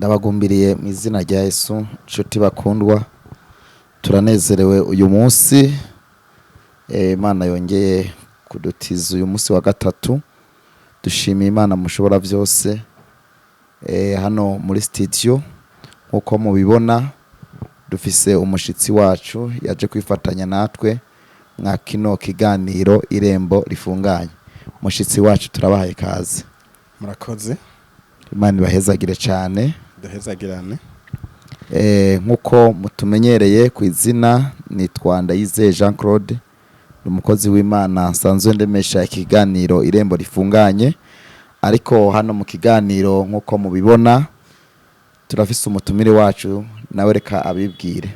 Ndabagumbiriye mu izina rya Yesu, nshuti bakundwa. Turanezerewe uyu munsi. Imana yongeye kudutiza uyu munsi wa gatatu. Dushimiye Imana mushobora byose. Hano muri studio, nk'uko mubibona, dufise umushitsi wacu yaje kwifatanya natwe mwa kino kiganiro Irembo Rifunganye. Umushitsi wacu, turabahaye kaze. Murakoze. Imana ibahezagire cyane. Duhezagirane. Nk'uko mutumenyereye ku izina, nitwa Ndayizeye Jean Claude, ni umukozi w'Imana nsanzwe ndemesha ikiganiro Irembo Rifunganye. Ariko hano mu kiganiro, nk'uko mubibona, turafise umutumire wacu, nawe reka abibwire.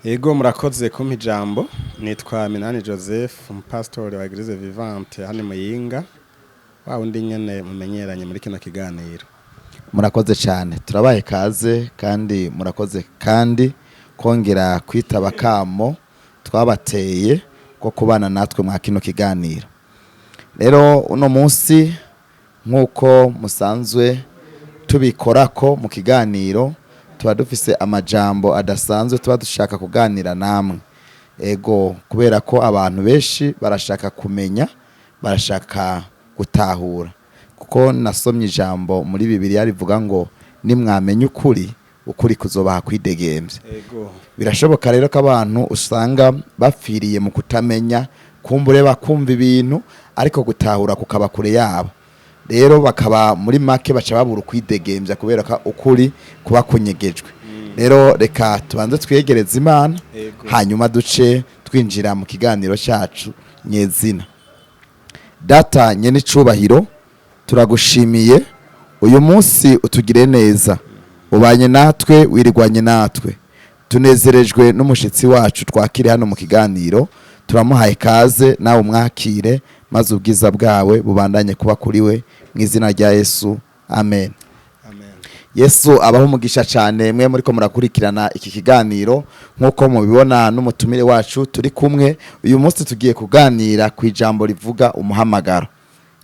Yego, murakoze kumpa ijambo. Nitwa Minani Joseph, umupasitori wa Eglise Vivante hano Muyinga, wa wundi nyene mumenyeranye muri kino kiganiro. Murakoze cyane, turabaye kaze kandi murakoze kandi kongera kwitaba kamo twabateye ko kubana natwe mwa kino kiganiro. Rero uno munsi, nk'uko musanzwe tubikora ko mu kiganiro, tuba dufise amajambo adasanzwe tuba dushaka kuganira namwe. Ego, kubera ko abantu benshi barashaka kumenya, barashaka gutahura, kuko nasomye ijambo muri Bibiliya rivuga ngo nimwamenya ukuri, ukuri kuzobaha kwidegembya. Birashoboka rero ko abantu usanga bapfiriye mu kutamenya, kumbure bakumva ibintu ariko gutahura kukaba kure yabo. Rero bakaba muri make baca babura ukwidegembya kubera ko ukuri kuba kunyegejwe. Rero reka tubanze twegereze Imana, hanyuma duce twinjira mu kiganiro cyacu nyezina. Data nyene icubahiro, turagushimiye uyu munsi utugire neza, ubanye natwe, wirigwanye natwe. Tunezerejwe n'umushitsi wacu twakire hano mu kiganiro. Turamuhaye kaze, nawe umwakire, maze ubwiza bwawe bubandanye kuba kuri we, mu izina rya Yesu, amen. Amen. Yesu abaho umugisha cyane mwe muriko murakurikirana iki kiganiro. Nk'uko mubibona, n'umutumire wacu turi kumwe uyu munsi, tugiye kuganira ku ijambo rivuga umuhamagaro.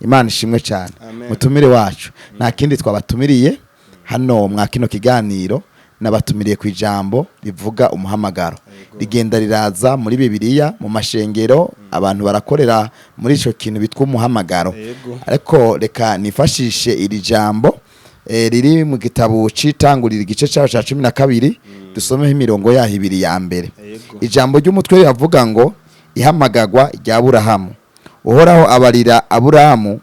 Imana ishimwe cyane. Amen. Mutumire wacu, nta kindi twabatumiriye hano mwa kino kiganiro, nabatumiriye ku ijambo rivuga umuhamagaro. Rigenda riraza muri Bibiliya, mu mashengero abantu barakorera muri ico kintu bitwa umuhamagaro. Ariko reka nifashishe iri jambo riri mu gitabo c'Itangurira, igice cyaho cya 12, dusomeho imirongo yaho ibiri ya mbere. Ijambo ry'umutwe riravuga ngo ihamagagwa rya Aburahamu. Uhoraho abarira Aburahamu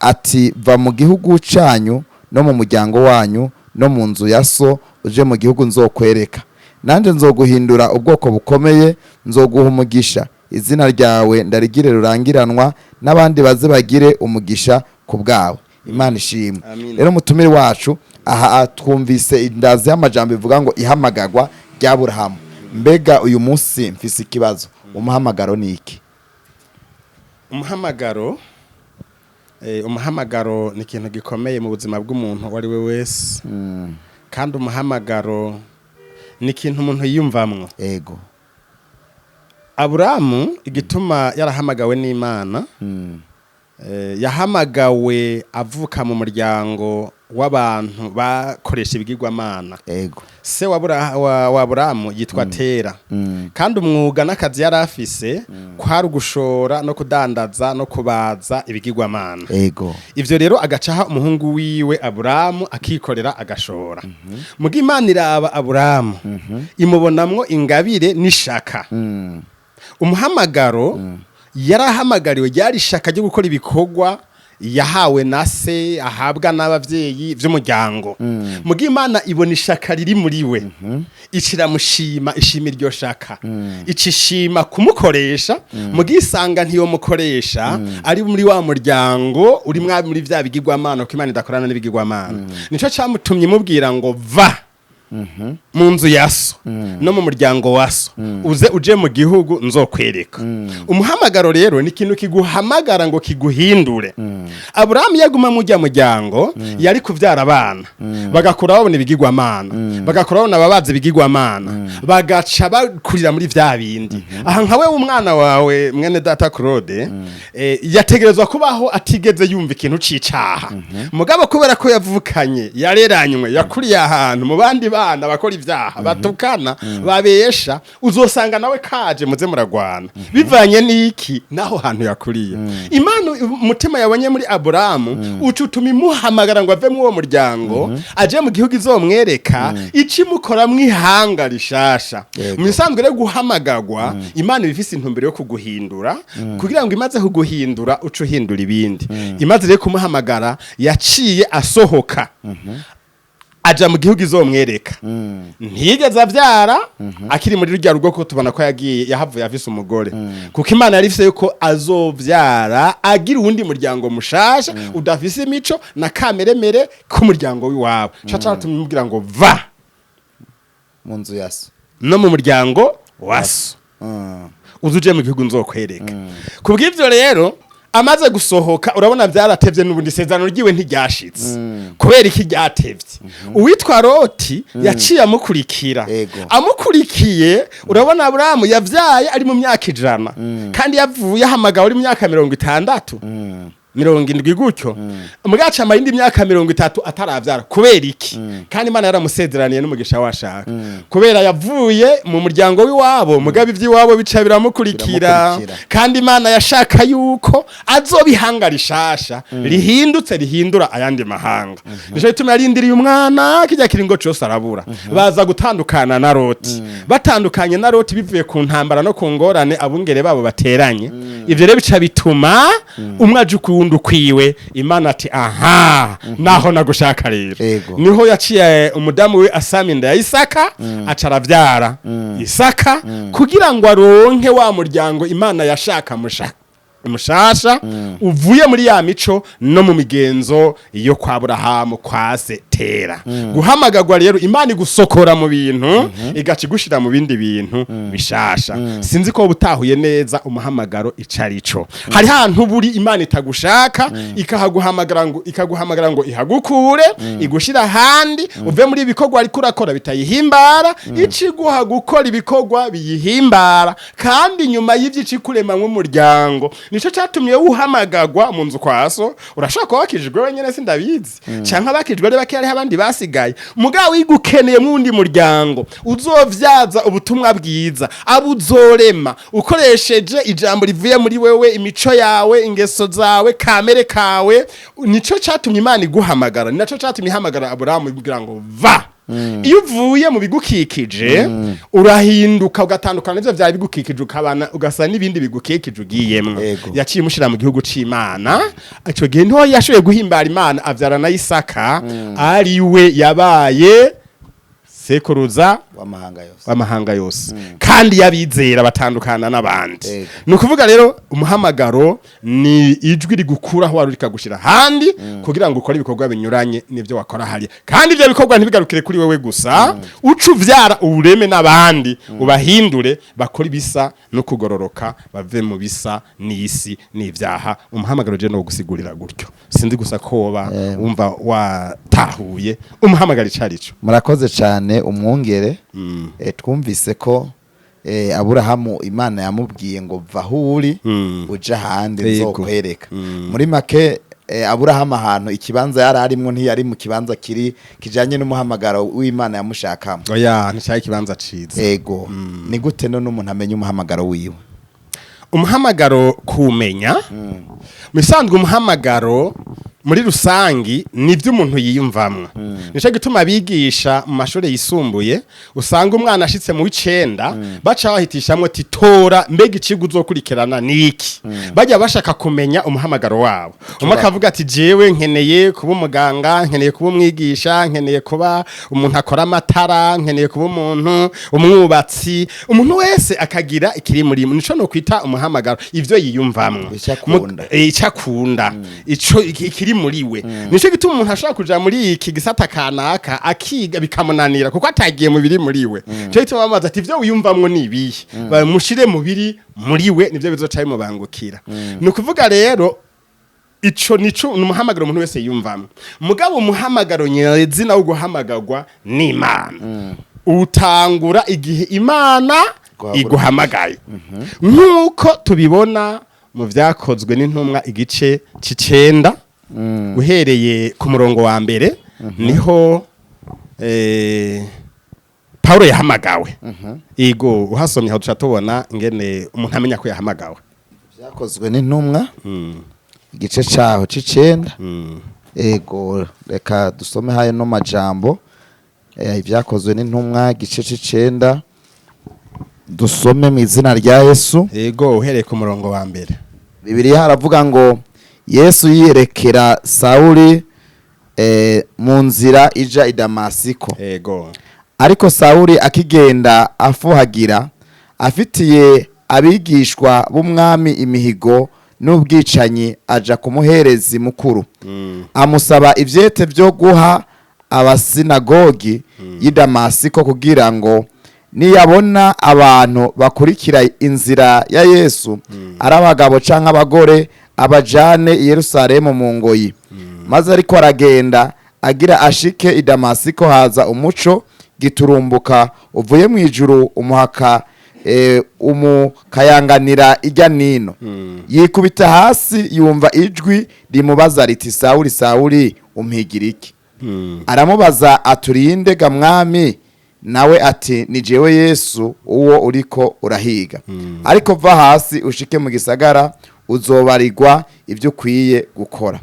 ati: "Va mu gihugu canyu no mu muryango wanyu no mu nzu ya so, uje mu gihugu nzokwereka. Nanjye nzoguhindura ubwoko bukomeye, nzoguha umugisha, izina ryawe ndarigire rurangiranwa, n'abandi baze bagire umugisha ku bwawe." Imana ishimwe. Amina. Rero umutumire wacu, aha twumvise indazi y'amajambo ivuga ngo ihamagagwa rya Aburahamu. Mbega uyu munsi mfise ikibazo: umuhamagaro ni iki? Umuhamagaro ni ikintu gikomeye mu buzima bw'umuntu uwo ari we wese, kandi umuhamagaro ni ikintu umuntu yiyumvamwo. Aburamu, igituma yarahamagawe n'Imana, yahamagawe avuka mu muryango w'abantu bakoresha ibigirwamana. Se wa Aburamu yitwa Tera, kandi umwuga n'akazi yari afise kwari ugushora no kudandaza no kubaza ibigirwamana. Ivyo rero agacaha umuhungu wiwe Aburamu akikorera agashora. Muga Imana iraba Aburamu, imubonamwo ingabire n'ishaka. Umuhamagaro yarahamagariwe ryari ishaka ryo gukora ibikorwa yahawe na se, ahabwa n'abavyeyi vy'umuryango. Muga Imana ibona ishaka riri muri we, iciramushima, ishima iryo shaka, icishima kumukoresha. Muga isanga ntiyomukoresha ari muri wa muryango uri mwa muri vya bigirwamana, ko Imana idakorana n'ibigirwamana. Nico camutumye imubwira ngo va. Mu nzu ya so no mu muryango wa so, uze uje mu gihugu nzokwereka. Umuhamagaro rero ni ikintu kiguhamagara ngo kiguhindure. Aburahamu yaguma mujya muryango, yari kuvyara abana bagakura babona ibigirwamana, bagakura babona ababazi ibigirwamana, bagaca bakurira muri vya bindi. Aha nkawe umwana wawe, mwene data Claude, yategerezwa kubaho atigeze yumva ikintu c'icaha. Mugabo kubera ko yavukanye, yareranywe, yakuriye ahantu mu bandi bana bakora ibyaha, batukana, babesha, uzosanga nawe kaje muze muragwana bivanye n'iki naho hantu yakuriye. Imana umutima yabonye muri Aburahamu uca utuma imuhamagara ngo ave muri uwo muryango aje mu gihugu izomwereka, icimukoramwo ihanga rishasha. Mu bisanzwe rero guhamagagwa, Imana iba ifise intumbero yo kuguhindura, kugira ngo imaze kuguhindura uce uhindura ibindi. Imaze rero kumuhamagara, yaciye asohoka aja mu gihugu izomwereka. Ntiyigeze avyara akiri muri rurya rugo, ko tubona ko yagiye yahavuye afise umugore, kuko Imana yari ifise yuko azovyara agira uwundi muryango mushasha udafise imico na kameremere k'umuryango w'iwabo. Ca catumye ngo va mu nzu ya so no mu muryango wa so, uze uje mu gihugu nzokwereka. Kubw'ivyo rero, amaze gusohoka, urabona byaratevye, n'ubundi isezerano ryiwe ntiryashitse. Kubera iki ryatevye? Uwitwa Loti yaciye amukurikira. Amukurikiye, urabona Aburahamu yavyaye ari mu myaka 100, kandi yavuye ahamagawe ari mu myaka 60, 70 gutyo. Mugaca amayindi myaka 30 ataravyara. Kubera iki? Kandi Imana yaramusezeraniye n'umugisha washaka. Kubera yavuye mu muryango w'iwabo, mugabe ivy'iwabo bica biramukurikira. Biramukurikira. Kandi Imana yashaka yuko azobihanga rishasha rihindutse, rihindura ayandi mahanga. Nico gituma yarindiriye umwana kijya kiringo cose arabura. Baza gutandukana na Loti. Batandukanye na Loti bivuye ku ntambara no ku ngorane abungere babo bateranye. Ivyo rero bica bituma umwe aje ukuwundi ukwiwe. Imana ati: "Aha naho nagushaka rero." Niho yaciye umudamu we asama inda ya Isaka, aca aravyara Isaka kugira ngo aronke wa muryango Imana yashaka mushasha uvuye muri ya mico no mu migenzo yo kwa Burahamu, kwa se Tera. Guhamagagwa rero, Imana igusokora mu bintu igaca igushira mu bindi bintu bishasha. Sinzi ko butahuye neza umuhamagaro ico arico. Hari hantu buri Imana itagushaka, ikaguhamagara ngo ihagukure, igushira ahandi, uve muri ibikorwa ariko urakora bitayihimbara, iciguha gukora ibikorwa biyihimbara. Kandi nyuma y'ivyo icikurema nk'umuryango. Nico catumye uhamagagwa mu nzu kwa so. Urashobora kuba wakijijwe wenyene, sindabizi, canke abakijijwe ari bake, hariho abandi basigaye. Mugabo igukeneye mwundi muryango uzovyaza ubutumwa bwiza, abo uzorema ukoresheje ijambo rivuye muri wewe, imico yawe, ingeso zawe, kamere kawe. Nico catumye Imana iguhamagara, ni naco catumye ihamagara Aburahamu kugira ngo va. Iyo uvuye mu bigukikije, urahinduka, ugatandukana n'ivyo vyari bigukikije, ukabana ugasa n'ibindi bigukikije ugiyemwo. Yaciye imushira mu gihugu c'Imana. Ico gihe niho yashoboye guhimbara Imana, avyara na Isaka, ari we yabaye sekuruza w'amahanga yose. W'amahanga yose, kandi yabizera batandukana n'abandi. Ni ukuvuga rero umuhamagaro ni ijwi rigukuraho wari rikagushira ahandi, kugira ngo ukore ibikorwa binyuranye n'ibyo wakora hariya. Kandi ibyo bikorwa ntibigarukire kuri wewe gusa, uca uvyara ubureme n'abandi, ubahindure bakora ibisa no kugororoka, bave mu bisa n'isi n'ibyaha. Umuhamagaro je no gusigurira gutyo. Sinzi gusa ko woba wumva watahuye umuhamagaro icarico. Murakoze cyane, umwungere. Twumvise ko Aburahamu Imana yamubwiye ngo va aho uri uje ahandi nzokwereka. Muri make, Aburahamu ahantu ikibanza yari arimwo ntiyari mu kibanza kiri kijanye n'umuhamagaro w'Imana yamushakamo. Oya, nticyari ikibanza ciza. Ego. Ni gute none umuntu amenya umuhamagaro wiwe? Umuhamagaro kumenya, mu bisanzwe umuhamagaro muri rusangi ni ibyo umuntu yiyumvamwo. Nico gituma abigisha mu mashuri yisumbuye usanga umwana ashitse mu w'icenda baca bahitishamwo ati: "Tora, mbega icigwa uzokurikirana niki?" Bajya bashaka kumenya umuhamagaro wabo. Umwe akavuga ati: "Jewe nkeneye kuba umuganga, nkeneye kuba umwigisha, nkeneye kuba umuntu akora amatara, nkeneye kuba umuntu umwubatsi." Umuntu wese akagira ikiri muri nico no kwita umuhamagaro, ivyo yiyumvamwo. Icyo akunda. Icyo akunda, ico ikiri muri we. Nico gituma umuntu ashobora kuja muri iki gisata kanaka akiga bikamunanira, kuko atagiye mu biri muri we. Nico gituma bamubaza ati: "Ivyo wiyumvamwo ni ibihe?" Bamushire mu biri muri we, nivyo bizoca bimubangukira. Ni ukuvuga rero ico nico ni umuhamagaro umuntu wese yiyumvamwo. Mugabo umuhamagaro nyezina wo guhamagarwa n'Imana utangura igihe Imana iguhamagaye, nk'uko tubibona mu Vyakozwe n'Intumwa igice c'icenda, uhereye ku murongo wa mbere, niho Paulo yahamagawe. Ego, uhasomye aho duca tubona ingene umuntu amenya ko yahamagawe. Vyakozwe n'Intumwa, igice caho c'icenda. Ego, reka dusome hayo no majambo. Ivyakozwe n'Intumwa, igice c'icenda, dusome mu izina rya Yesu. Ego, uhereye ku murongo wa mbere. Bibiliya haravuga ngo: Yesu yiyerekera Sawuli mu nzira ija i Damasiko. Ariko Sawuli akigenda afuhagira, afitiye abigishwa b'Umwami imihigo n'ubwicanyi, aja ku muherezi mukuru, amusaba ivyete vyo guha abasinagogi y'i Damasiko, kugira ngo niyabona abantu bakurikira inzira ya Yesu, ari abagabo canke abagore, abajane i Yerusalemu mu ngoyi. Maze ariko aragenda, agira ashike i Damasiko, haza umuco giturumbuka uvuye mu ijuru, umuhaka umukayanganira ijya nino. Yikubita hasi, yumva ijwi rimubaza riti: "Sawuli, Sawuli, umpigira iki?" Aramubaza ati: "Urinde ga, Mwami?" Nawe ati: "Ni jewe Yesu uwo uriko urahiga. Ariko va hasi ushike mu gisagara, uzobarirwa ibyo ukwiye gukora."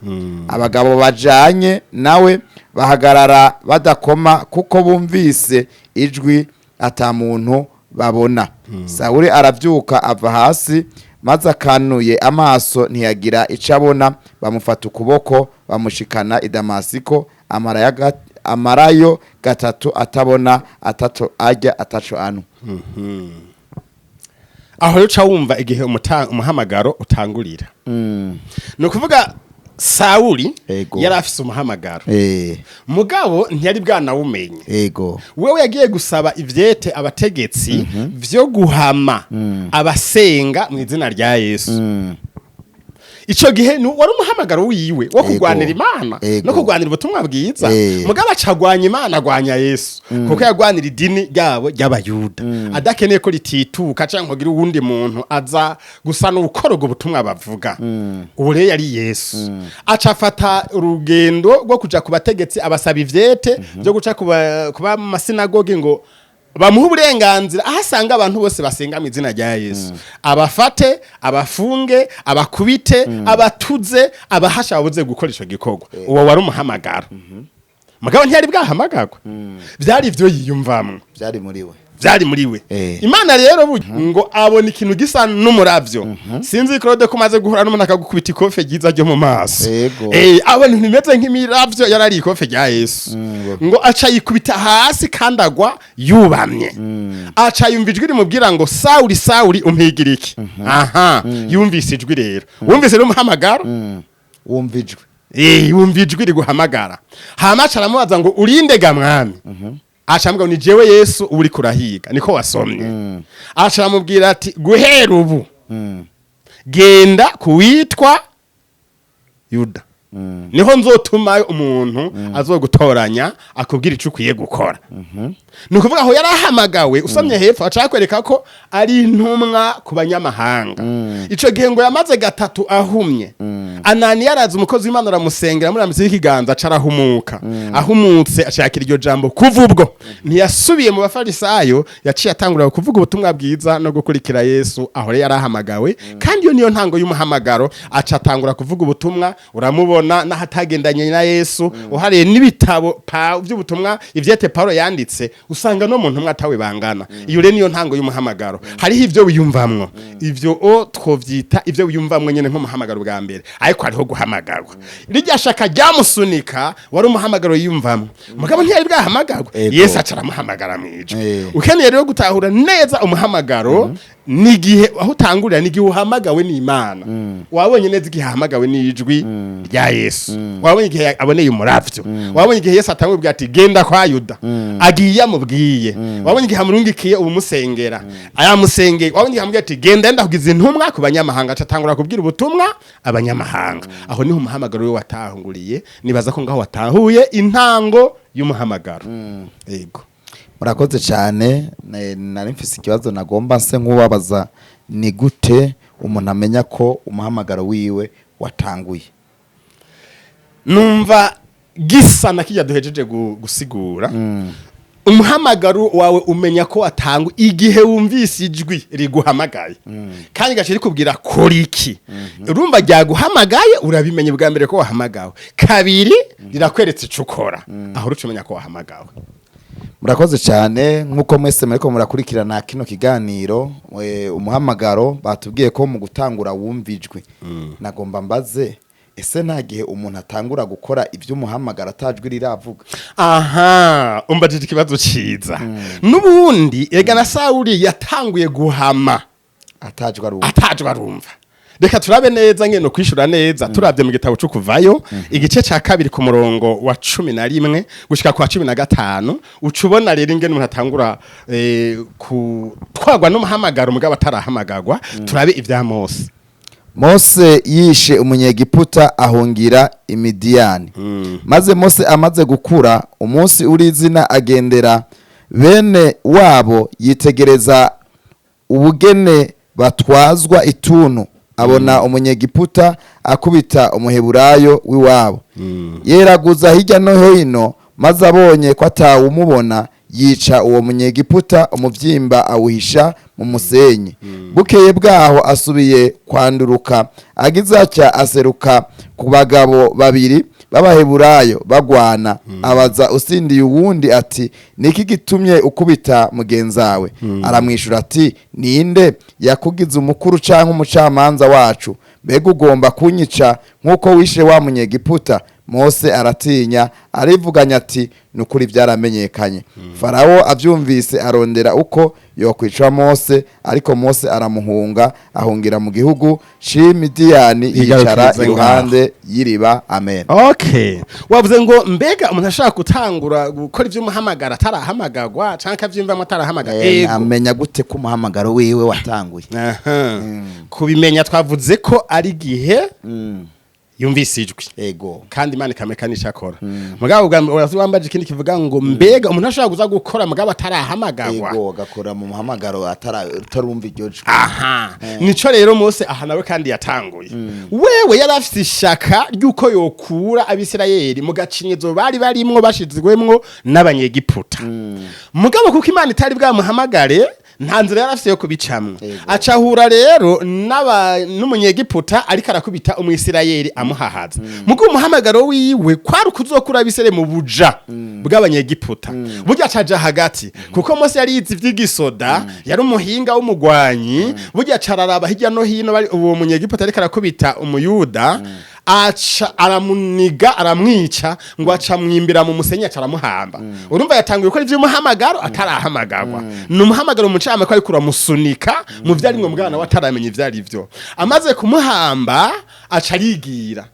Abagabo bajanye nawe bahagarara badakoma, kuko bumvise ijwi, ata muntu babona. Sawuli arabyuka, ava hasi, maze akanuye amaso ntiyagira icyo abona. Bamufata ukuboko, bamushikana i Damasiko. Amarayo 3 atabona, ataco arya, ataco anywa. Aho rero uca wumva igihe umuhamagaro utangurira. Ni ukuvuga Sawuli yari afise umuhamagaro, mugabo ntiyari bwanawumenye. Wewe yagiye gusaba ivyete abategetsi vyo guhama abasenga mu izina rya Yesu. Ico gihe wari umuhamagaro wiwe wo kurwanira Imana no kurwanira ubutumwa bwiza. Mugabo acagwanya Imana, agwanya Yesu, kuko yagwanira idini ryabo ry'Abayuda, adakeneye ko ritituka canke kugira uwundi muntu aza gusa n'ukora ubwo butumwa bavuga. Ubu rero yari Yesu. Aca afata urugendo rwo kuja ku bategetsi, abasaba ivyete byo guca kuba mu masinagogi, ngo bamuhe uburenganzira aho asanga abantu bose basenga mu izina rya Yesu, abafate, abafunge, abakubite, abatuze, abahasha, babuze gukora ico gikorwa. Uwo wari umuhamagaro, mugabo ntiyari bwahamagarwa. Vyari ivyo yiyumvamwo. Byari muri we. Vyari muri we. Imana rero burya ngo abona ikintu gisa n'umuravyo. Sinzi, Claude, ko umaze guhura n'umuntu akagukubita ikofe ryiza ryo mu maso. Abona ibintu bimeze nk'imiravyo, yarari ikofe rya Yesu. Ngo aca yikubita hasi kandi agwa yubamye. Aca yumva ijwi rimubwira ngo: "Sawuli, Sawuli, umpigira iki?" Aha yumvise ijwi rero, wumvise rero umuhamagaro. Wumva ijwi. Wumva ijwi riguhamagara. Hama aca aramubaza ngo: "Urinde ga, Mwami?" Aca amubwira ngo: "Ni jewe Yesu uba uriko urahiga." Niko wasomye. Aca aramubwira ati: "Guhera ubu genda kuwitwa Yuda, niho nzotumayo umuntu azogutoranya, akubwira ico ukwiye gukora." Ni ukuvuga aho yarahamagawe. Usomye hepfo aca akwereka ko ari intumwa ku banyamahanga. Ico gihe ngo yamaze 3 ahumye. Ananiya araza, umukozi w'Imana, aramusengera, amurambitseho ikiganza, aca arahumuka. Ahumutse ashakira iryo jambo. Kuva ubwo ntiyasubiye mu Bafarisayo, yaciye atangura kuvuga ubutumwa bwiza no gukurikira Yesu. Aho rero yarahamagawe, kandi iyo niyo ntango y'umuhamagaro. Aca atangura kuvuga ubutumwa, uramubona n'ahatagendanye na Yesu. Uhariye n'ibitabo by'ubutumwa, ivyete Paulo yanditse, usanga no mu ntumwa atawe bangana. Iyo rero niyo ntango y'umuhamagaro. Hariho ivyo wiyumvamwo, ivyo o twovyita ivyo wiyumvamwo nyene nk'umuhamagaro bwa mbere, ariko hariho guhamagarwa. Rirya shaka ryamusunika wari umuhamagaro yiyumvamwo, mugabo ntiyari bwahamagarwa. Yesu aca aramuhamagara mw'ijwi. Ukeneye rero gutahura neza umuhamagaro. N'igihe aho utangurira, n'igihe uhamagawe n'Imana. Wabonye neza igihe ahamagawe n'ijwi rya Yesu, wabonye igihe aboneye umuravyo, wabonye igihe Yesu atangubwira ati: "Genda kwa Yuda", agiye amubwiye. Wabonye igihe amurungikiye ubumusengera, ayamusengeye. Wabonye igihe amubwiye ati: "Genda, ndakugize intumwa ku banyamahanga", aca atangura kubwira ubutumwa abanyamahanga. Aho niho umuhamagaro we watahunguriye. Nibaza ko ngaho watahuye intango y'umuhamagaro. Yego. Murakoze cyane. Nari mfise ikibazo nagomba nse nk'ubabaza: ni gute umuntu amenya ko umuhamagaro wiwe watanguye? Numva gisa na kijya duhejeje gusigura. Umuhamagaro wawe umenya ko watanga igihe wumvise ijwi riguhamagaye kandi gace rikubwira: "Kora iki." Urumva ryaguhamagaye, urabimenye bwa mbere ko wahamagawe. Kabiri, rirakweretse ico ukora. Aho uruca umenya ko wahamagawe. Murakoze cyane. Nk'uko mwese muriko murakurikirana kino kiganiro, umuhamagaro batubwiye ko mu gutangura wumva ijwi. Nagomba mbaze: ese nta gihe umuntu atangura gukora iby'umuhamagaro atajwi riravuga? Aha umbajije ikibazo ciza. N'ubundi ega na Sawuli yatanguye guhama atajwi arumva. Atajwe arumva. Reka turabe neza ngeno kwishura neza. Turabye mu gitabo cyo Kuvayo, igice ca kabiri, ku murongo wa 11 gushika kwa 15, uca ubona rero ingene umuntu atangura kutwagwa n'umuhamagaro mugabo atarahamagagwa. Turabe ivya Mose. Mose yishe Umunyegiputa, ahungira Imidiyani. Maze Mose amaze gukura, umunsi uri izina agendera bene wabo, yitegereza ubugene batwazwa ituntu, abona Umunyegiputa akubita Umuheburayo w'iwabo. Yeraguza hirya no hino, maze abonye ko atawumubona, yica uwo Munyegiputa, umuvyimba awuhisha mu musenyi. Bukeye bwaho asubiye kwanduruka, agize atya aseruka ku bagabo babiri b'Abaheburayo bagwana. Abaza usindiye uwundi ati: "Niki gitumye ukubita mugenzawe?" Aramwishura ati: "Ninde yakugize umukuru canke umucamanza wacu? Mbega ugomba kunyica nk'uko wishe wa Munyegiputa?" Mose aratinya, arivuganya ati: "Nukuri byaramenyekanye." Farawo abyumvise arondera uko yokwica Mose, ariko Mose aramuhunga, ahungira mu gihugu c'Imidiyani, yicara Yigarukirize iruhande y'iriba. Amen. Okay, wavuze ngo mbega umuntu ashaka gutangura gukora ivy'umuhamagara atarahamagagwa canke akavyimvamo atarahamagara? Ego. Amenya gute ko umuhamagaro wiwe watanguye? Aha. Kubimenya, twavuze ko ari igihe yumvise ijwi kandi Imana ikameka n'icyo akora. Mugabo wambaje ikindi kivuga ngo mbega umuntu ashobora kuza gukora mugabo atarahamagagwa? Ego, agakora mu muhamagaro atarumva iryo jwi. Aha nico rero Mose aha nawe kandi yatanguye. Wewe yari afite ishaka ry'uko yokura Abisirayeli mu gacinyizo bari barimwo, bashizwemwo n'Abanyegiputa. Mugabo kuko Imana itari bwamuhamagare, nta nzira yari afite yo kubicamwo. Acahura rero n'Umunyegiputa ariko arakubita Umwisirayeli, amuhahaza. Mugo umuhamagaro wiwe kwari ukuzokura Abisirayeli mu buja bw'Abanyegiputa. Burya acaja hagati, kuko Mose yari yize ivy'igisoda, yari umuhinga w'umugwanyi. Burya acararaba hirya no hino, bari uwo Munyegiputa ariko arakubita Umuyuda, aca aramuniga, aramwica, ngo aca mwimbira mu musenyi, aca aramuhamba. Urumva yatanguye gukora ivy'umuhamagaro atarahamagarwa. Ni umuhamagaro mu ncamake ariko uramusunika mu vyari ngo mwana we ataramenya ivyo ari vyo. Amaze kumuhamba aca arigira.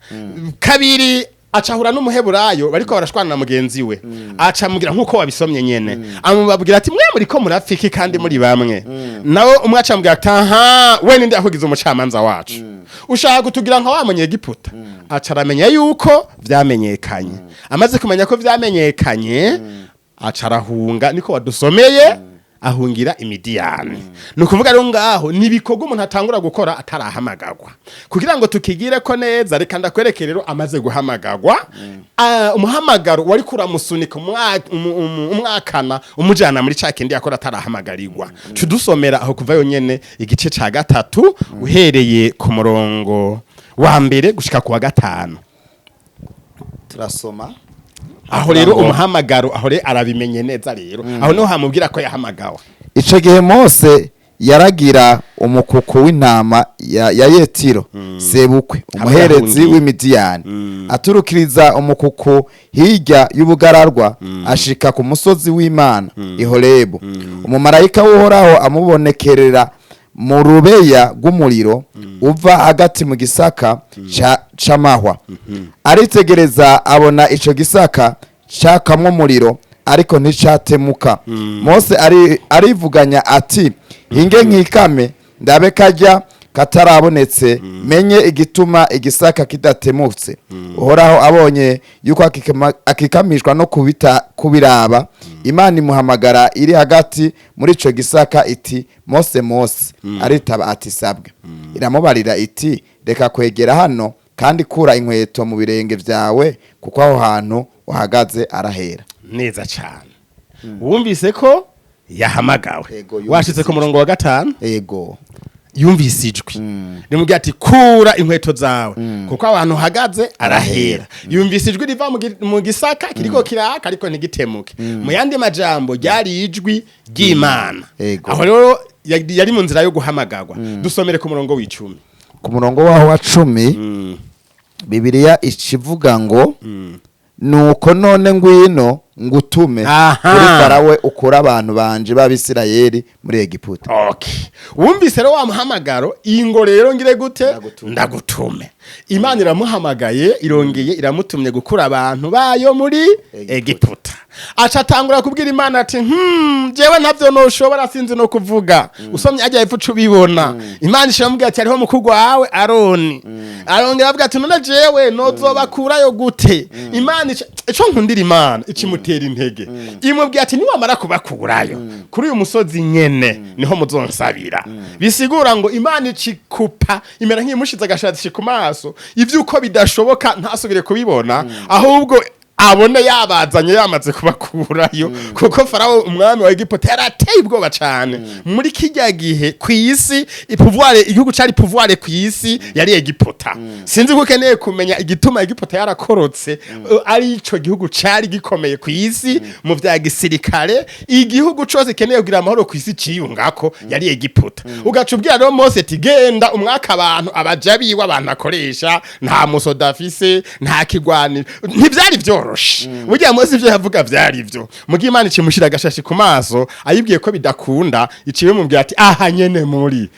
Kabiri, acahura n'Umuheburayo bariko barashwana na mugenzi we, aca amubwira nk'uko wabisomye nyene, amubabwira ati: "Mwe muriko murafiki kandi muri bamwe?" Nawe umwe aca amubwira ati: "Aha we ninde yakugize umucamanza wacu? Ushaka kutugira nka wa Munyegiputa?" Aca aramenya yuko vyamenyekanye. Amaze kumenya ko vyamenyekanye, aca arahunga, niko wadusomeye, ahungira Imidiyani. Ni ukuvuga rero ngaho ni ibikorwa umuntu atangura gukora atarahamagagwa. Kugira ngo tukigire ko neza, reka ndakwereke rero amaze guhamagagwa. Umuhamagaro wari kuramusunika umwakana umujana muri ca kindi yakora atarahamagarirwa. Tudusomera aho Kuva yonyene, igice ca gatatu, uhereye ku murongo wa mbere gushika ku wa gatanu. Turasoma. Aho rero umuhamagaro, aho rero arabimenye neza rero, aho niho hamubwira ko yahamagawe. Ico gihe Mose yaragira umukuku w'intama ya Yetiro sebukwe, umuherezi Yahungiye. w'Imidiyani. Aturukiriza umukuku hirya y'ubugararwa, ashika ku musozi w'Imana i Horebu. Umumarayika w'Uhoraho amubonekerera. Mu rubeya rw'umuriro uva hagati mu gisaka c'amahwa. Aritegereza, abona ico gisaka cakamwo umuriro, ariko nticatemuka. Mose arivuganya ati: "Hinge nkikame, ndabe kajya katarabonetse, menye igituma igisaka kidatemutse." Uhoraho abonye yuko akikamishwa no kubiraba, Imana imuhamagara iri hagati muri ico gisaka iti: "Mose, Mose!" Aritaba ati: "Sabwe." Iramubarira iti: "Reka kwegera hano, kandi kura inkweto mu birenge vyawe, kuko aho hantu uhagaze arahera." Neza cyane. Wumvise ko yahamagawe? Ego, yumvise. Washitse ku murongo wa 5? Ego. Yumvise ijwi rimubwira ati: "Kura inkweto zawe, kuko ahantu uhagaze arahera." Yumvise ijwi riva mu gisaka kiriko kiraka ariko ntigitemuke. Mu yandi majambo, ryari ijwi ry'Imana. Aho rero yari mu nzira yo guhamagarwa. Dusomere ku murongo w'10. Ku murongo waho wa 10, Bibiliya ikivuga ngo: "Nuko none ngwino ngutume kuri Farawe, ukure abantu banje b'Abisirayeli muri Egiputa." Okay, wumvise rero wa muhamagaro: "Ingo rero ngire gute?" Ndagutume. Ndagutume. Imana iramuhamagaye, irongeye iramutumye gukura abantu bayo muri Egiputa. Aca atangura kubwira Imana ati: jewe ntavyo noshobora, sinzi no kuvuga." Usomye ajya hepfo uca ubibona. Imana ishamubwira ati: "Hariho mukuru wawe Aroni." Arongera avuga ati: "None jewe nozobakurayo gute?" Imana ico nkundira Imana, ikimutera intege, imubwira ati: "Niwamara kubakurayo, kuri uyu musozi nyene niho muzonsabira." Bisigura ngo Imana icikupa, imera nk'imushize agashatsi ku maso, ivyuko bidashoboka ntasubire kubibona, ahubwo abone yabazanye, yamaze kubakurayo. Kuko Farawo, umwami wa Egiputa, yarateye ubwoba cane muri kijya gihe ku isi. Pouvoir, igihugu cari pouvoir ku isi yari Egiputa. Sinzi ko ukeneye kumenya igituma Egiputa yarakorotse. Ari ico gihugu cari gikomeye ku isi mu vya gisirikare. Igihugu cose keneye kugira amahoro ku isi ciyungako yari Egiputa. Ugaca ubwira rero Mose ati: "Genda umwaka abantu abaja biwe, abantu akoresha, nta musoda afise, nta kigwaniro." Ntivyari vyoroshe. Burya Mose ivyo yavuga vyari vyo mugihe Imana ikimushira agashashi ku maso, ayibwiye ko bidakunda, iciye mubwira ati: "Aha nyene muri."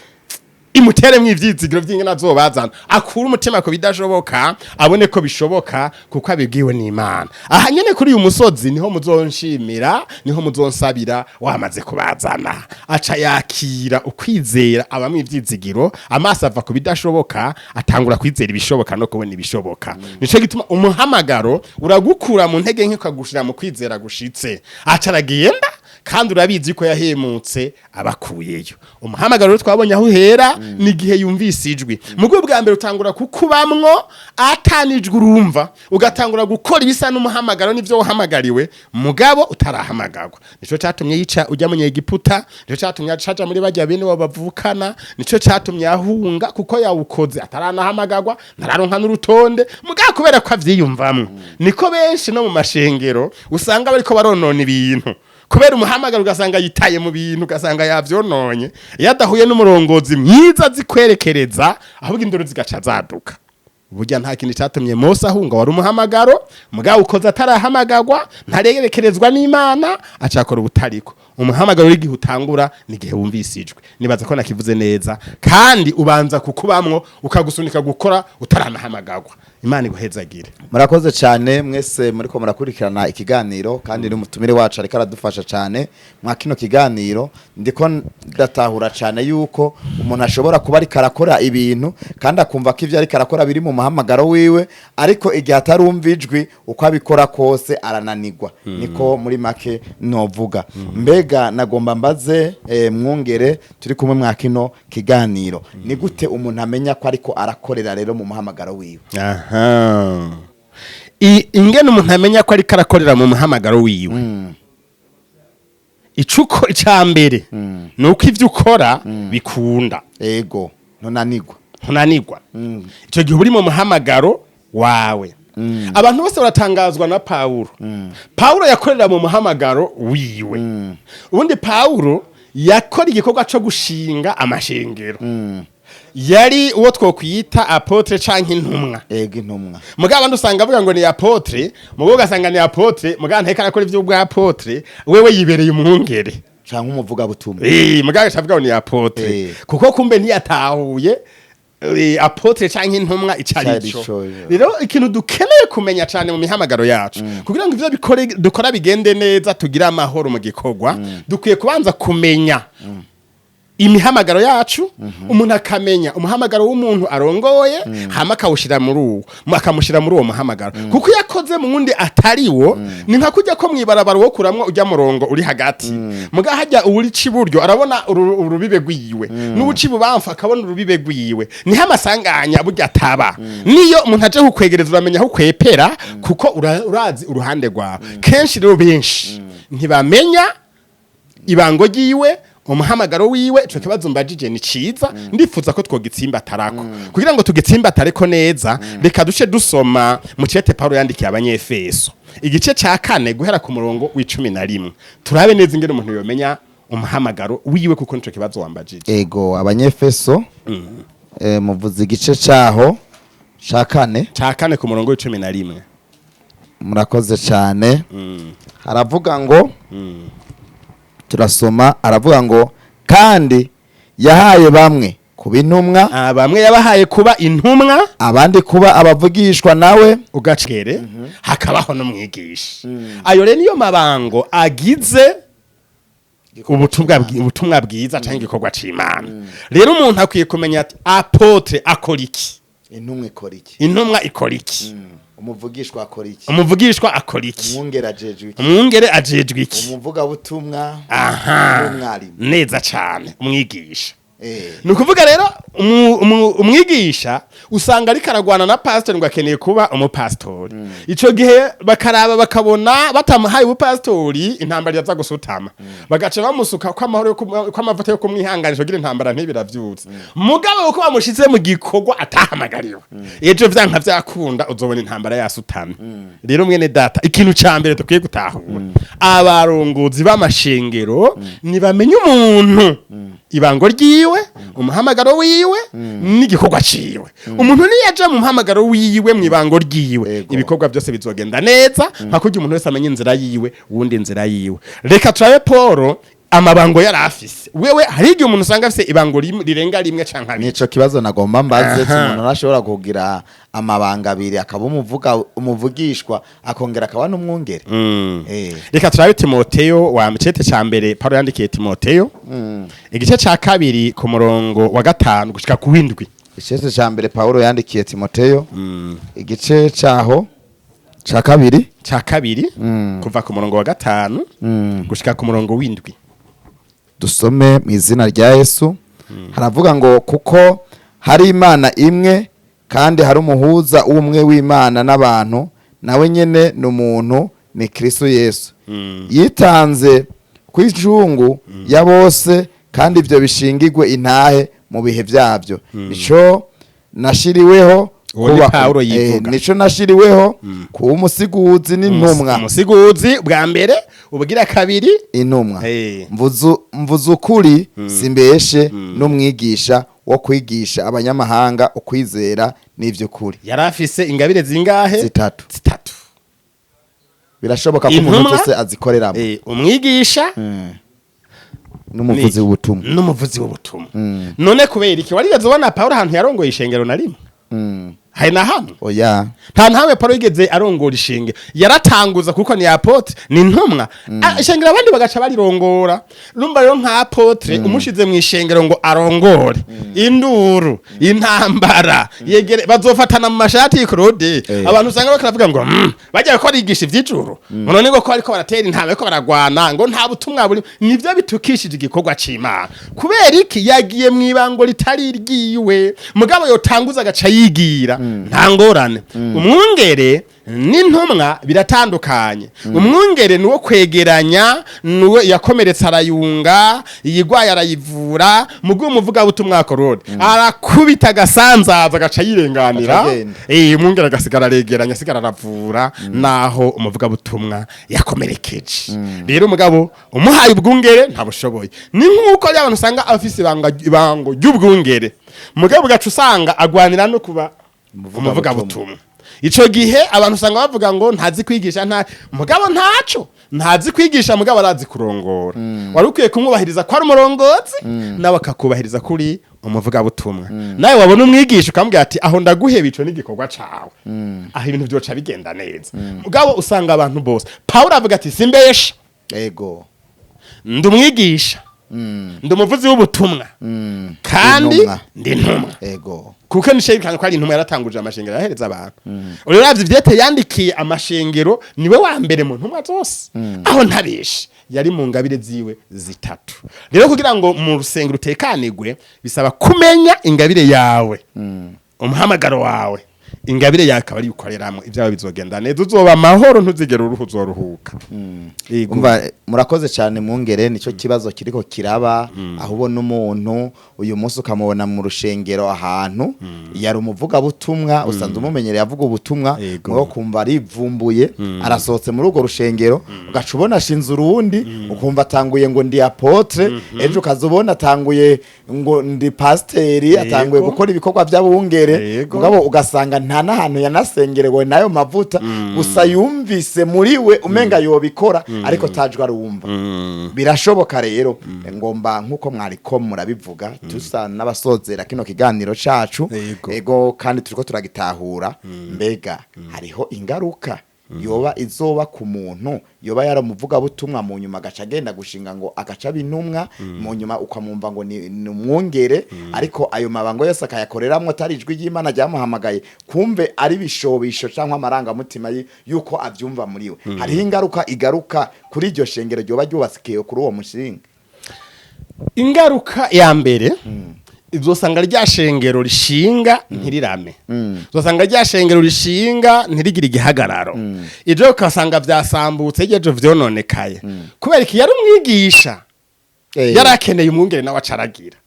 Imuteremwo ivyizigiro vy'ingene azobazana, akura umutima ku bidashoboka, abone ko bishoboka kuko abibwiwe n'Imana. "Aha nyene kuri uyu musozi niho muzonshimira, niho muzonsabira wamaze kubazana." Aca yakira ukwizera, abamwe ivyizigiro, amaso ava ku bidashoboka, atangura kwizera ibishoboka no kubona ibishoboka. Nico gituma umuhamagaro uragukura mu ntege nke, ukagushira mu kwizera gushitse. Aca aragenda, kandi urabizi ko yahemutse abakuyeyo. Umuhamagaro rero twabonye aho uhera, ni igihe yumvise ijwi. Mu bwo bwa mbere utangura kukubamwo atanijwe, urumva ugatangura gukora ibisa n'umuhamagaro n'ivyo wahamagariwe, mugabo utarahamagarwa. Nico catumye yica ujya mu Egiputa, nico catumye acaja muri bajya bene bavukana, nico catumye ahunga, kuko yawukoze ataranahamagarwa, ntararonka n'urutonde, mugabo kubera ko avyiyumvamwo. Niko benshi no mu mashengero usanga bariko baronona ibintu kubera umuhamagaro, ugasanga yitaye mu bintu, ugasanga yavyononye. Iyo adahuye n'umurongozi mwiza zikwerekereza, ahubwo induru zigaca zaduka. Burya nta kintu cyatumye Mose ahunga, wari umuhamagaro, mugabo ukoze atarahamagagwa, ntarerekerezwa n'Imana, acakora ubutariko. Umuhamagaro w'igihe utangura ni igihe wumvise ijwi. Nibaza ko nakivuze neza. Kandi ubanza kukubamwo, ukagusunika gukora utaranahamagagwa. Imana iguhezagire. Murakoze cyane mwese muriko murakurikirana ikiganiro, kandi n'umutumire wacu ariko aradufasha cyane mwa kino kiganiro. Ndiko ndatahura cyane yuko umuntu ashobora kuba ariko arakora ibintu kandi akumva ko ivyo ariko arakora biri mu muhamagaro wiwe, ariko igihe atarumva ijwi, uko abikora kose arananirwa. Niko muri make novuga. Mbega nagomba mbaze mwungere turi kumwe mwa kino kiganiro: ni gute umuntu amenya ko ariko arakorera rero mu muhamagaro wiwe? Aha, ingene umuntu amenya ko ariko arakorera mu muhamagaro wiwe, icuko icya mbere ni uko ibyo ukora bikunda. Ego, ntunanirwa. Ntunanirwa. Icyo gihe uri mu muhamagaro wawe. Abantu bose baratangazwa na Pawulo. Pawulo yakorera mu muhamagaro wiwe. Ubundi Pawulo yakora igikorwa cyo gushinga amashengero, yari uwo twokwita apôtre canke intumwa. Ego, intumwa. Mugabo abandi usanga avuga ngo ni apôtre, mugabo ugasanga ni apôtre, mugabo nteko arakora ivy'ubwapôtre, wewe yibereye umwungere. Canke umuvugabutumwa. Mugabo avuga ngo ni apôtre, kuko kumbe ntiyatahuye apôtre canke intumwa icari Icari co. co, Rero ikintu dukeneye kumenya cane mu mihamagaro yacu, kugira ngo ivyo bikore dukora bigende neza, tugire amahoro mu gikorwa, dukwiye kubanza kumenya imihamagaro yacu. Umuntu akamenya umuhamagaro w'umuntu arongoye, hama akawushira muri uwo, akamushyira muri uwo muhamagaro, kuko iyo akoze mu wundi atari wo, ni nka kujya ko mwibarabara wo kuramwo ujya murongo uri hagati, muga hajya uwuri iburyo arabona urubibe rwiwe, n'uwuca ibubamfu akabona urubibe rwiwe, niho amasanganya burya ataba. Niyo umuntu aje kukwegereza, uramenya aho ukwepera, kuko urazi uruhande rwawe. Kenshi rero benshi ntibamenya ibango ryiwe, umuhamagaro wiwe. Ico kibazo mbajije ni ciza, ndifuza ko twogitsimbatarako. Kugira ngo tugitsimbatareko neza, reka duce dusoma mu cete Paulo yandikiye Abanyefeso, igice ca 4, guhera ku murongo w'11, turabe neza ingene umuntu yomenya umuhamagaro wiwe, kuko nico kibazo wambajije. Ego, Abanyefeso, muvuze igice caho ca 4? Ca 4, ku murongo w'11. Murakoze cyane. Haravuga ngo, turasoma, aravuga ngo: "Kandi yahaye bamwe kuba intumwa." Ah, bamwe yabahaye kuba intumwa. Abandi kuba abavugishwa nawe. Ugacere hakabaho n'umwigisha. Ayo rero niyo mabango agize ubutumwa bwiza cyangwa igikorwa c'Imana. Rero umuntu akwiye kumenya ati: apôtre akora iki? Intumwa ikora iki? Intumwa ikora iki? Umuvugishwa akora iki? Umuvugishwa akora iki? Umwungere ajejwe iki? Umwungere ajejwe iki? Umuvugabutumwa n'umwarimu. Neza cane, umwigisha. Ni ukuvuga rero umwigisha usanga ariko aragwana na pastori ngo akeneye kuba umupasitori. Ico gihe bakaraba bakabona batamuhaye ubupasitori, intambara yaza gusutama, bagaca bamusuka ko amahoro ko amavuta yo kumwihanganisha kugira intambara ntibiravyutse. Mugabo uko bamushize mu gikorwa atahamagariwe, ejo vyanka vyakunda uzobona intambara yasutamye. Rero mwene data, ikintu ca mbere dukwiye gutahura, abarongozi b'amashengero ntibamenye umuntu ibango ryiwe, umuhamagaro wiwe n'igikorwa ciwe. Umuntu niyaja mu muhamagaro wiwe, mu ibango ryiwe, ibikorwa byose bizogenda neza, nka kurya umuntu wese amenya inzira yiwe, wundi inzira yiwe. Reka turabe Paul amabango yari afise. Wewe hari igihe umuntu usanga afise ibango rirenga rimwe canke abiri. Nico kibazo nagomba mbaze: umuntu arashobora kugira amabanga abiri, akaba umuvugishwa, akongera akaba n'umwungere? Reka turabe Timoteyo wa cete ca mbere Paulo yandikiye Timoteyo, igice ca 2, ku murongo wa 5 gushika ku w'7. Icete ca mbere Paulo yandikiye Timoteyo, igice caho ca 2. Ca 2, kuva ku murongo wa 5 gushika ku murongo w'7. Dusome mu izina rya Yesu. Haravuga ngo: "Kuko hari Imana imwe, kandi hari umuhuza umwe w'Imana n'abantu, nawe nyene ni umuntu, ni Kristo Yesu, yitanze ku icungu ya bose, kandi ibyo bishingirwe intahe mu bihe byabyo. Nico nashiriweho Uwo ni Paulo yivuga. Nico nashiriweho kuba umusiguzi n'intumwa." Umusiguzi bwa mbere, ubugira kabiri? Intumwa. Mvuze ukuri, simbeshe, n'umwigisha wo kwigisha abanyamahanga ukwizera n'ivy'ukuri. Yari afise ingabire zingahe? Zitatu. Zitatu. Birashoboka ko umuntu Intumwa? wese azikoreramo. Umwigisha N'umuvuzi w'ubutumwa. N'umuvuzi w'ubutumwa. None kubera iki warigeze ubona Paulo ahantu yarongoye ishengero na rimwe? Hari na hamwe? Oya. Nta ntawe Paulo yigeze arongora ishengero. Yaratanguza, kuko ni apôtre, ni intumwa. Ishengero abandi bagaca barirongora. Urumva rero nka apôtre umushize mu ishengero ngo arongore, induru, intambara, yegere bazofatana mu mashati y'Ikorode. Abantu usanga bakaravuga ngo bajya ko arigisha ivy'ijuru, none ngo ko ariko baratera intambara, ko baragwana, ngo nta butumwa buri. Nivyo bitukishije igikorwa c'Imana. Kubera iki? Yagiye mu ibango ritari iryiwe. Mugabo yotanguza agaca yigira, nta ngorane. Umwungere n'intumwa biratandukanye. Umwungere ni uwo kwegeranya, niwe yakomeretse arayunga, iyigwaye arayivura. Mugihe umuvugabutumwa akorode arakubita agasanzaza, agaca yirenganira. Aca agenda. Umwungere agasigara aregeranya, asigara aravura naho umuvugabutumwa yakomerekeje. Rero umugabo umuhaye ubwungere ntabushoboye. Ni nk'uko ari abantu usanga afise ibango ry'ubwungere, mugabo ugaca usanga agwanira no kuba umuvugabutumwa. Ico gihe abantu usanga bavuga ngo ntazi kwigisha, nta mugabo ntaco ntazi kwigisha, mugabo arazi kurongora. Wari ukwiye kumwubahiriza ko ari umurongozi, nawe akakubahiriza kuri umuvugabutumwa. Nawe wabona umwigisha ukamubwira ati aho ndaguheba, ico n'igikorwa cawe, aho ibintu vyoca bigenda neza. Mugabo usanga abantu bose, Pawulo avuga ati simbesha, ndi umwigisha, ndi umuvuzi w'ubutumwa, kandi Intumwa. ndi intumwa. Kuko nisherekana ko ari intumwa, yaratanguje amashengero, yahereza abantu. Uravye ivyete yandikiye amashengero, niwe wa mbere mu ntumwa zose. Aho ntabeshe, yari mu ngabire ziwe zitatu. Rero kugira ngo mu rusengero utekanigwe, bisaba kumenya ingabire yawe, umuhamagaro wawe. Ingabire yawe akaba ari ukoreramwo, ibyawe bizogenda neza, uzoba amahoro, ntuzigere uruhu, uzoruhuka. Yego. Umva, murakoze cyane mwungere. Nicyo kibazo kiriko kiraba, aho ubona umuntu uyu munsi ukamubona mu rushengero ahantu yari umuvugabutumwa usanzwe umumenyereye avuga ubutumwa, mugabo kumva arivumbuye arasohotse muri urwo rushengero, ugaca ubona ashinze urundi, ukumva atanguye ngo ndi apôtre, ejo ukaza ubona atanguye ngo ndi pasiteri, atanguye gukora ibikorwa by'abungere. Mugabo ugasanga nta n'ahantu yanasengerewe n'ayo mavuta, gusa yumvise muri we umenga yobikora, ariko tajwe arumva. Birashoboka rero, ngomba nk'uko mwariko murabivuga, tusa n'abasozera kino kiganiro cacu. Ego, kandi turiko turagitahura. Mbega hariho ingaruka yoba izoba ku muntu yoba yaramuvugabutumwa, mu nyuma agaca agenda gushinga ngo agaca aba intumwa, mu nyuma ukamwumva ngo ni umwungere, ariko ayo mabango yose akayakoreramwo atari ijwi ry'Imana ryamuhamagaye, kumve ari ibishobisho cyangwa amarangamutima yuko abyumva muri we? Hariho ingaruka igaruka kuri iryo shengero ryoba ryubatsikiye kuri uwo mushinga? Ingaruka ya mbere, uzosanga rya shengero rishinga ntirirame, uzosanga rya shengero rishinga ntirigire igihagararo. Ibyo ukasanga vyasambutse, ejo vyononekaye. Kubera iki? Yari umwigisha, yari akeneye umwungere, nawe acaragira.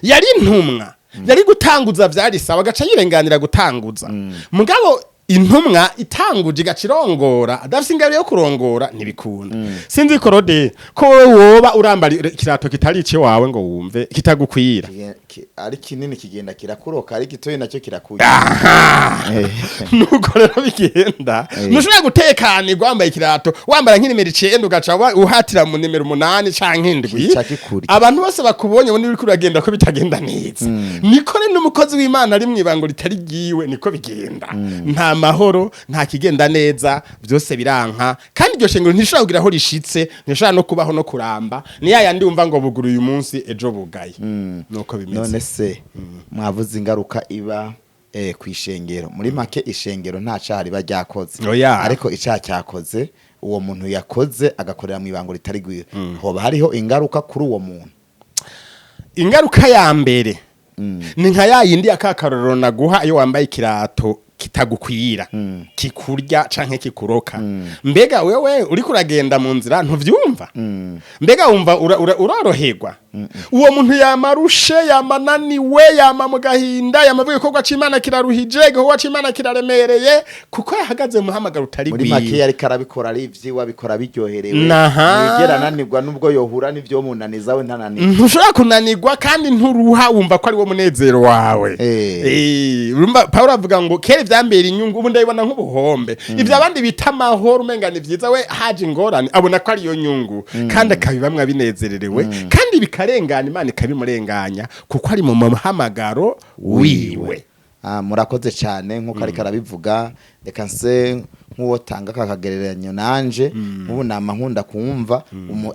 Yari intumwa, yari gutanguza, vyari sawa, agaca yirenganira gutanguza. Mugabo intumwa itanguje igaca irongora adafise ingabire yo kurongora, ntibikunda. Sinzi korode ko wowe woba urambara ikirato kitari ice wawe ngo wumve kitagukwira. Ari kinini kigenda kirakuroka, ari gitoyi nacyo kirakuye. Nuko rero bigenda. Ntushobora gutekanirwa wambaye ikirato, wambara nk'inimero 9, ugaca uhatira mu nimero 8 canke 7. Kica kikurya. Abantu bose bakubonye ubona uriko uragenda ko bitagenda neza. Niko rero n'umukozi w'Imana ari mw'ibango ritari ryiwe, niko bigenda. Nta mahoro, nta kigenda neza, byose biranka. Kandi iryo shengero ntishobora kugira aho rishitse, ntishobora no kubaho no kuramba. Ni ya yandi wumva ngo buguruye uyu munsi, ejo bugaye. Nuko bimeze. None se mwavuze ingaruka iba ku ishengero. Muri make ishengero nta caha riba ryakoze, Oya. ariko icaha cyakoze uwo muntu yakoze agakorera mu ibango ritari rwiwe. Hoba hariho ingaruka kuri uwo muntu? Ingaruka ya mbere ni nka ya yindi ya kakarorero naguha: iyo wambaye ikirato kitagukwira, kikurya canke kikuroka, mbega wewe uriko uragenda mu nzira ntuvyumva? Mbega wumva uroroherwa? Uwo muntu yamarushe, yamananiwe, yama mu gahinda, yamavuga igikorwa c'Imana kiraruhije, igikorwa c'Imana kiraremereye, kuko yahagaze mu muhamagaro utari Muri make gwiwe. yariko arabikora ari ivyiwe, abikora biryoherewe. Ntiyigera ananirwa, nubwo yohura n'ivyo munaniza we ntananirwa. Ntushobora kunanirwa kandi nturuha, wumva ko ari wo munezero wawe. Urumva Paulo avuga ngo kera ivyambera inyungu, ubu ndabibona nk'ubuhombe. Ivyo abandi bita amahoro umenga ni vyiza, we haje ingorane abona ko ariyo nyungu, kandi akabibamwe abinezererewe, kandi bikarengana, Imana ikabimurenganya kuko ari mu muhamagaro wiwe. Ah, murakoze cyane. Nk'uko ariko arabivuga, reka nse nk'uwo tanga aka kagereranyo nanje. Nk'ubu nama nkunda kumva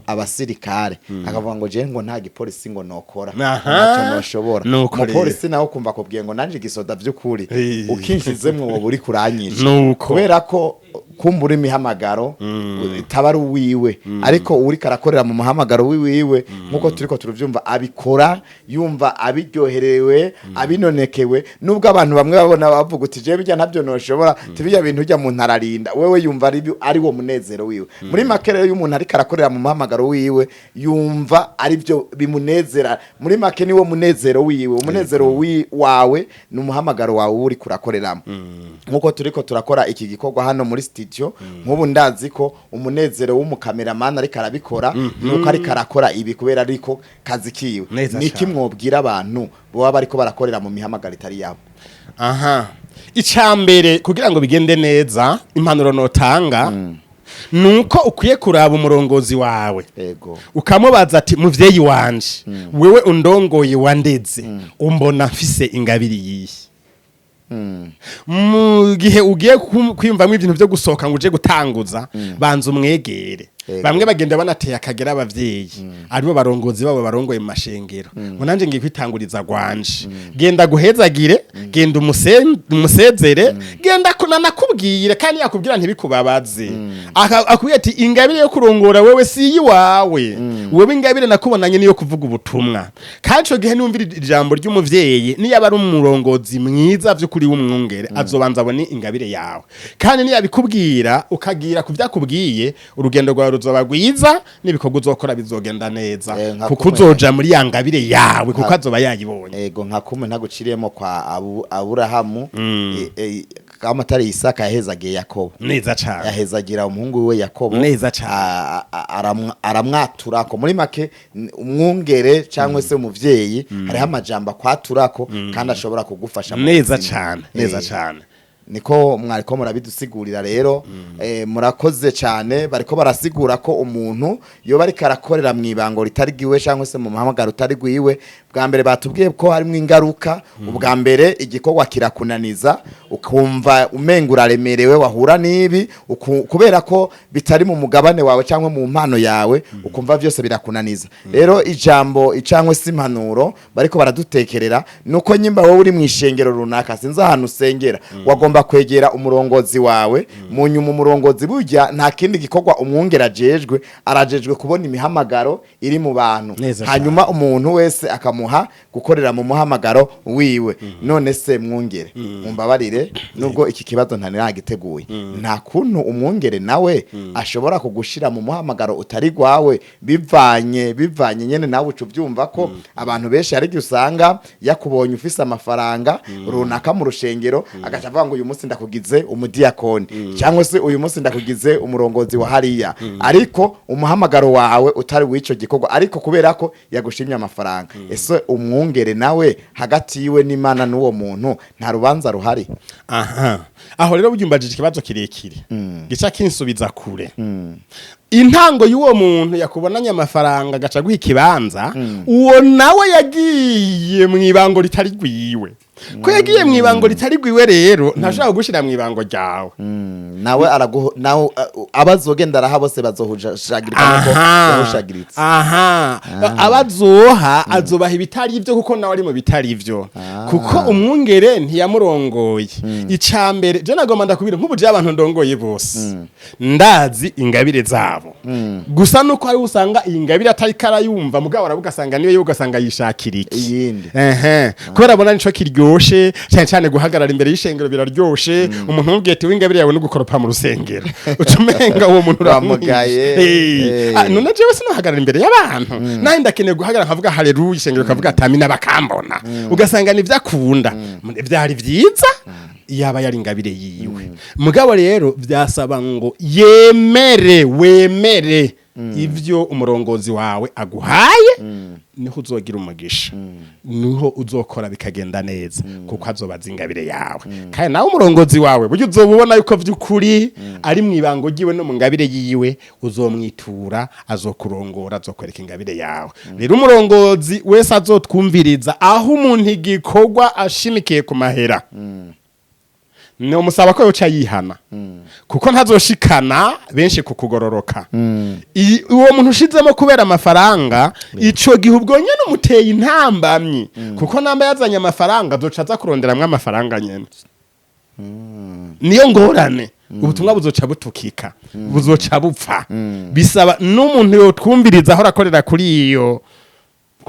abasirikare akavuga ngo je ngo nta gipolisi ngo nokora, ntacyo noshobora. Nuko rero. Umupolisi nawe ukumva akubwiye ngo nanje igisoda by'ukuri ukinshizemwo woba uri kuranyica. Nuko. Kubera ko kumbura imihamagaro itaba ari uwiwe, ariko uriko arakorera mu muhamagaro wiwiwe, nk'uko turiko turuvyumva, abikora yumva abiryoherewe, abinonekewe, nubwo abantu bamwe babona bavuga uti jewe bijya ntabyo noshobora, tibijya bintu ujya mu ntararinda, wewe yumva ari wo munezero wiwe. Muri make rero, iyo umuntu ariko arakorera mu muhamagaro wiwe, yumva ari byo bimunezera. Muri make niwo munezero wiwe. Umunezero wawe ni umuhamagaro wawe uba uriko urakoreramo. Nk'uko turiko turakora iki gikorwa hano muri studio, nk'ubu ndazi ko umunezero w'umukameramani ariko arabikora nuko ariko arakora ibi kubera ariko kazi kiwe. Neza Niki cane. mwobwira abantu baba bariko barakorera mu mihamagaro itari yabo? Aha. Icambere kugira ngo bigende neza, impanuro notanga nuko ukwiye kuraba umurongozi wawe, ukamubaza ati: "Muvyeyi wanje, wewe undongoye, wandeze, umbona mfise ingabire yihe?" Mu gihe ugiye kwiyumvamwo ibintu byo gusohoka ngo uje gutanguza, banza umwegere. Bamwe bagenda banateye akagera abavyeyi aribo barongozi babo barongoye mu mashengero, ngo: "Nanje ngiye kwitanguriza gwanje." Genda guhezagire, genda umusezere, genda kunanakubwire, kandi yakubwira ntibikubabaze. Akubwira ati: "Ingabire yo kurongora wewe si iyiwawe, wewe ingabire nakubonanye niyo kuvuga ubutumwa." Kandi ico gihe numvira ijambo ry'umuvyeyi, niyo aba ari umurongozi mwiza vy'ukuri w'umwungere, azobanza abone ingabire yawe, kandi niyabikubwira ukagira ku vyakubwiye, urugendo rwawe ruzoba rwiza n'ibikorwa uzokora bizogenda neza, Nka kuko uzoja muri ya ngabire yawe, kuko azoba yayibonye. Ego, nka kumwe ntaguciriyemo kwa Aburahamu, kama atari Isaka yahezagiye Yakobo. Neza cane. Yahezagira umuhungu we Yakobo. Neza cane. Aramwaturako. Muri make, umwungere cyangwa se umuvyeyi, hariho amajambo akwaturako kandi ashobora kugufasha mu Neza buzima. cane, neza cane. Niko mwariko murabidusigurira rero. Murakoze cyane. Bariko barasigura ko umuntu yoba ariko arakorera mu ibango ritari ryiwe cyangwa se mu muhamagaro utari rwiwe, bwa mbere batubwiye ko harimo ingaruka. Ubwa mbere, igikorwa kirakunaniza, ukumva umenga uraremerewe, wahura n'ibi kubera ko bitari mu mugabane wawe cyangwa mu mpano yawe, ukumva byose birakunaniza. Rero ijambo cyangwa se impanuro bariko baradutekerera nuko nyimba wowe uri mu ishengero runaka, sinzi ahantu usengera, wagomba kwegera umurongozi wawe. Mu nyuma umurongozi burya nta kindi gikorwa umwungera ajejwe, arajejwe kubona imihamagaro iri mu bantu, Neza. hanyuma umuntu wese akamuha gukorera mu muhamagaro wiwe. None se mwungere, mumbabarire, nubwo iki kibazo ntaniragiteguye, nta kuntu umwungere nawe ashobora kugushira mu muhamagaro utari gwawe, bivanye nyene nawe uca ubyumva ko abantu benshi hari igihe usanga yakubonye ufise amafaranga runaka mu rushengero, agaca avuga ngo: "Uyu munsi ndakugize umudiyakoni," cyangwa se "Uyu munsi ndakugize umurongozi wa hariya," ariko umuhamagaro wawe utari w'ico gikorwa, ariko kubera ko yagushimye amafaranga. Ese umwungere nawe hagati yiwe n'Imana n'uwo muntu nta rubanza ruhari? Aha, aho rero buryumbajije ikibazo kirekire gica kinsubiza kure. Intango y'uwo muntu yakubonanye amafaranga agaca guha ikibanza, uwo nawe yagiye mu ibango ritari rwiwe. Ko yagiye mu ibango ritari rwiwe rero, ntashobora kugushira mu ibango ryawe. Nawe araguho, nawe abazogenda araha bose bazohushagirika nkuko yahushagiritse. Aha, abazoha azobaha ibitari ivyo, kuko nawe ari mu bitari ivyo, kuko umwungere ntiyamurongoye. Icambere je nagomba ndakubwira, nk'ubu je abantu ndongoye bose ndazi ingabire zabo, gusa nuko hari usanga iyi ngabire atari karayumva, mugabo aravuga asanga niyo yo, ugasanga yishakira iki? Iyindi. Ehe, kubera abona nico kiryoshe cyane cyane. Guhagarara imbere y'ishengero biraryoshe. Umuntu umubwiye ati: "W'ingabire yawe no gukoropa mu rusengero," uca umenga uwo muntu Uramugaye. uramwishe. None jewe sinohagarara imbere y'abantu, nawe ndakeneye guhagarara nkavuga haleluya, ishengero kavuga atamina, bakambona, ugasanga nivyo akunda. Vyari vyiza yaba yari ingabire yiwe, mugabo rero vyasaba ngo yemere, wemere ivyo umurongozi wawe aguhaye, niho uzogira umugisha, niho uzokora bikagenda neza, kuko azobaza ingabire yawe. Kandi nawe umurongozi wawe burya uzoba ubona yuko vy'ukuri ari mu ibango ryiwe no mu ngabire yiwe, uzomwitura, azokurongora, azokwereka ingabire yawe. Rero umurongozi wese azotwumviriza, aho umuntu igikorwa ashimikiye ku mahera, ni umusaba ko yoca yihana, kuko ntazoshikana benshi ku kugororoka. Uwo muntu ushizemo kubera amafaranga, ico gihe ubwo nyene umuteye intambamyi, kuko namba yazanye amafaranga azoca aza kuronderamwo amafaranga nyene. Niyo ngorane, ubutumwa buzoca butukika, buzoca bupfa. Bisaba n'umuntu yotwumviriza aho arakorera kuri iyo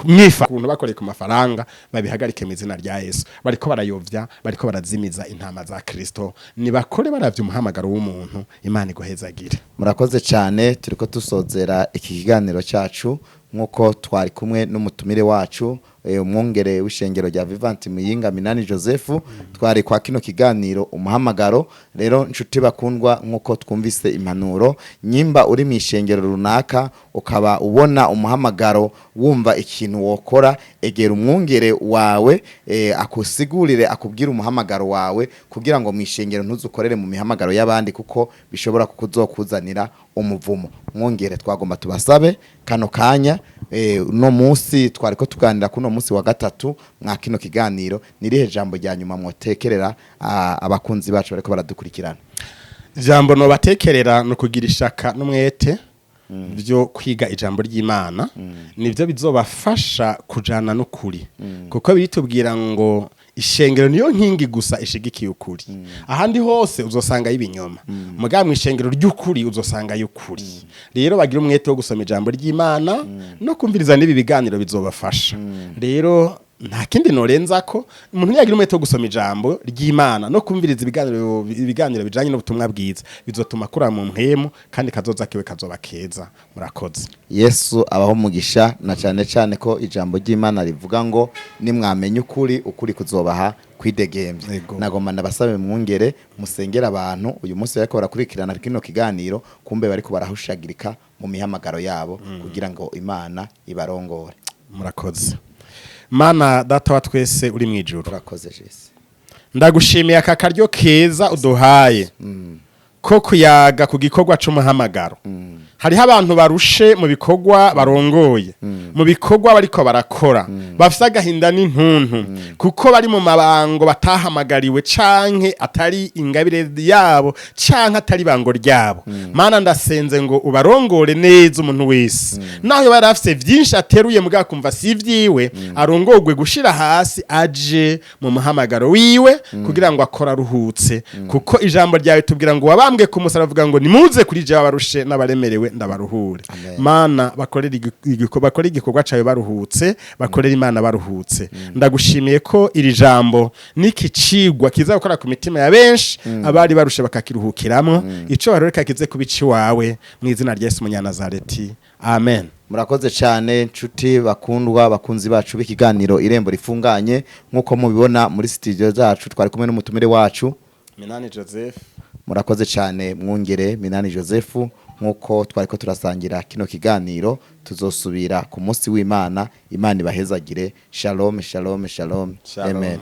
mwifa kuntu bakoreye ku mafaranga, babihagarike mu izina rya Yesu. Bariko barayovya, bariko barazimiza intama za Kristo. Nibakore baravye umuhamagaro w'umuntu. Imana iguhezagire. Murakoze cyane. Turiko dusozera iki kiganiro cyacu nk'uko twari kumwe n'umutumire wacu. Umwungere w'ishengero rya Vivant Muyinga, Minani Joseph. Twari kwa kino kiganiro Umuhamagaro. Rero nshuti bakundwa, nk'uko twumvise impanuro, nyimba uri mu ishengero runaka ukaba ubona umuhamagaro, wumva ikintu wokora, egera umwungere wawe, akusigurire, akubwire umuhamagaro wawe, kugira ngo mu ishengero ntuzukorere mu mihamagaro y'abandi, kuko bishobora kukuzokuzanira umuvumo. Mwongere twagomba tubasabe kano kanya, uno munsi twari ko tuganira kuno munsi wa gatatu mwa kino kiganiro, nirihe jambo rya nyuma mwotekerera abakunzi bacu bariko baradukurikirana? Ijambo nobatekerera ni ukugira ishaka n'umwete byo kwiga ijambo ry'Imana. Nibyo bizobafasha kujana n'ukuri, kuko biritubwira ngo ishengero niyo nkingi gusa ishigikiye ukuri. Ahandi hose uzosanga ibinyoma, mugabo mu ishengero ry'ukuri uzosanga y'ukuri. Rero bagira umwete wo gusoma ijambo ry'Imana no kumviriza n'ibi biganiro, bizobafasha. Rero nta kindi norenza ko umuntu yagira umwete wo gusoma ijambo ry'Imana no kumviriza ibiganiro bijanye n'ubutumwa bwiza, bizotuma akura mu mpwemu kandi kazoza kiwe kazoba keza. Murakoze. Yesu abaho umugisha, na cyane cyane ko ijambo ry'Imana rivuga ngo nimwamenya ukuri, ukuri kuzobaha kwidegembya. Yego. Nagomba ndabasabe mwungere musengera abantu uyu munsi bariko barakurikirana kino kiganiro, kumbe bariko barahushagirika mu mihamagaro yabo, kugira ngo Imana ibarongore. Murakoze. Mana Data wa twese uri mu ijuru, Urakoze Jesu. ndagushimiye aka karyo keza uduhaye ko kuyaga ku gikorwa c'umuhamagaro. Hariho abantu barushe mu bikorwa barongoye, mu bikorwa bariko barakora, bafise agahinda n'intuntu kuko bari mu mabango batahamagariwe, canke atari ingabire yabo, canke atari ibango ryabo. Mana, ndasenze ngo ubarongore neza. Umuntu wese naho yaba yarafise vyinshi ateruye mugabo akumva si ivyiwe, arongorwe gushira hasi aje mu muhamagaro wiwe, kugira ngo akora aruhutse, kuko ijambo ryawe tubwira ngo wabambwe ku musaraba avuga ngo nimuze kuri jewe abarushe n'abaremerewe, ndabaruhure. Amen. Mana, bakore igikorwa cawe baruhutse, bakorere Imana baruhutse. Ndagushimiye ko iri jambo n'iki cigwa kiza gukora ku mitima ya benshi, abari barushe bakakiruhukiramwo. Ico baroreka kize kuba iciwawe, mu izina rya Yesu Munyanazareti, amen. Murakoze cyane nshuti bakundwa, bakunzi bacu b'ikiganiro Irembo Rifunganye. Nk'uko mubibona muri studio zacu twari kumwe n'umutumire wacu Minani Joseph. Murakoze cyane mwungere Minani Joseph. Nk'uko twari ko turasangira kino kiganiro, tuzosubira ku munsi w'Imana. Imana ibahezagire. Shalom, shalom, shalom. Shalom. Amen.